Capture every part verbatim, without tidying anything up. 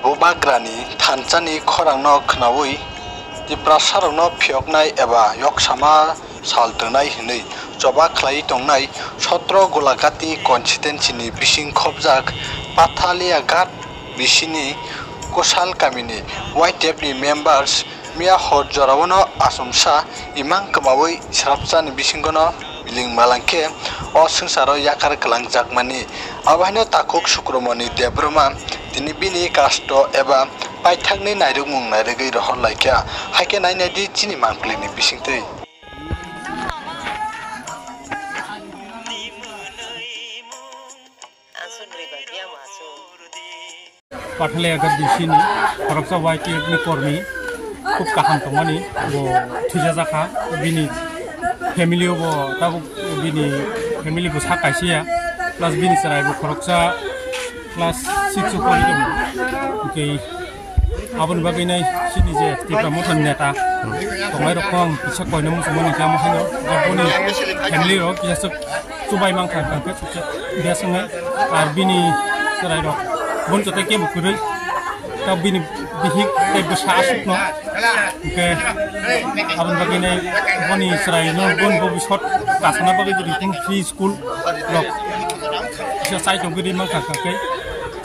Bubagrani thansani khorangno khnaui Tiprasarokno phiyoknai eba yoksama sal tongnai hwnwi choba khlaiwi tongnai sotro Golagati constituency-ni bising khobjak Pathaliaghat bisini Kusal kamini Y T F ni members miya hor joraono achomsa imang kwmaui srapsani bisingono biling malangkhe o swngcharo yakar kwlangjakmani. Abo haino takhuk Sukromoni Debbarma tini bini kasto eba paithakni nairwkmung nairwgwi rohor laikha, haikhe nainai di chini mangpilini bisingtwi. Pathaliaghat D C ni khoroksa Y T F ni kormi khub kaham tongmani bo thwijajakha, bini family o bo tabuk bini family bo sak kaisa ya, plus bini chwrai bo khoroksa class six o pori tongo. Hwnkhe aboni bagwi nai chini je Tipra Motha ni neta tongnai rok kong kisa koina muchungmani kamo hino je boni family rok kisa chubai mankha, hwnkhe chuksa bias wngnai. Ar bini chwrai rok boni joto kebo kwrwi, ta bini bihik tei bwsa aswkno. Hwnkhe aboni bagwi nai boni chwraino boni bobisot kasana bagwi jodi tong free school rok kisa chai tongwi rwi mankha, hwnkhe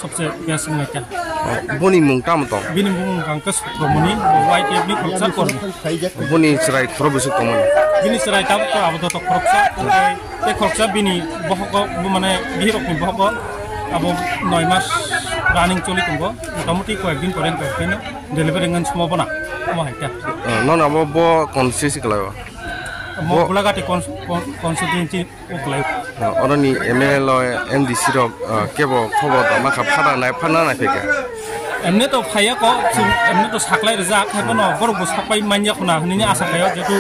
chuksa bias wngnai kha. Oh, boni mung tamo tong? Bini mung hwnkha khe Sukromoni, bo Y T F ni khoroksa kormo. Boni chwrai khoro bwswk tongmani? Bini chwrai tabuk to abo joto khoroksa, tei, tei khoroksa bini bohogo, bo mane bihirokni bohogo abo noi mas running choli tongo, motamoti koyek din pore wngkha, bini delivery wngmani sombhabona omo hai khe. Oh, nono abo bo constituency kwlaio? Omo bo Golagati cons-, con-, constituency. Uklai. Ah, oroni M L A, M D C rok, ah, kebo khobor da makha phana nai, phana nai phika. Emne to phaiya ko, chwng emne to saklai rijak, hai bono borok bo sakpai manya khuna hwnwi asa khayo, jetu,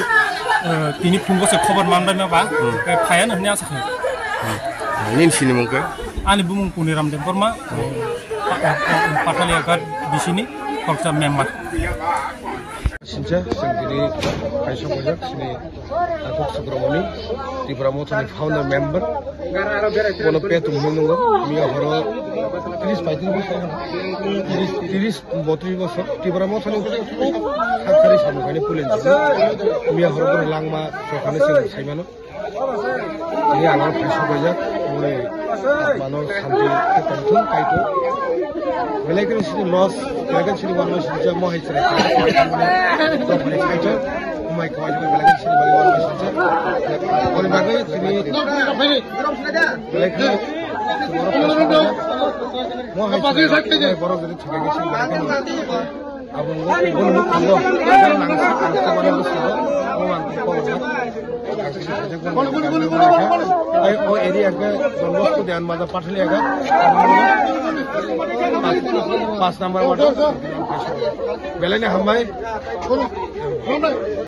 eh, tini phungo se khobor manbai ma ba, eh, phaiya no hwnwi asa khayo. Hmm. Nini sini mung khe? Ani bumung Puniram Debbarma, eh, pa-, eh, eh, Pathaliaghat D C ni khoroksa member. Sincha, chwng tini kaisa bujak, chini Takhuk Sukromoni, Tipra Mothani founder member. Bono petum hwnwi nungo, miya horo tris paitris bosor, tris, tris botris bosor, Tipra Mothani khakchari samung khainai pulen. Miya horo bono langma sokhani chwng saimano. Tini ang oro phai sokbaijak, mone mano santi khe tongthung kaitor. Belai kheno sini loss, belai kheno sini wanma sini jamo hai chwrai khe tongthung mone tongmani kaitor. Umai kawai jani belai kheno sini bagwi wanma sini jamo. Boni bagwi tini belai kheno sini oro phai sokbaijak. Mo hai chwrai borok jani thwikha khe sini belai kheno. Abo wngkha, bono nuk tongo, bono nangsa, ang khe mane bwskango, omo ang khe kobo na. Ang khe sajak mani, ang khe mani khe. Tei o area khe Don Bosco Deyan Bazar Pathaliaghat. Pas, pas number ward. Belai ni hambai.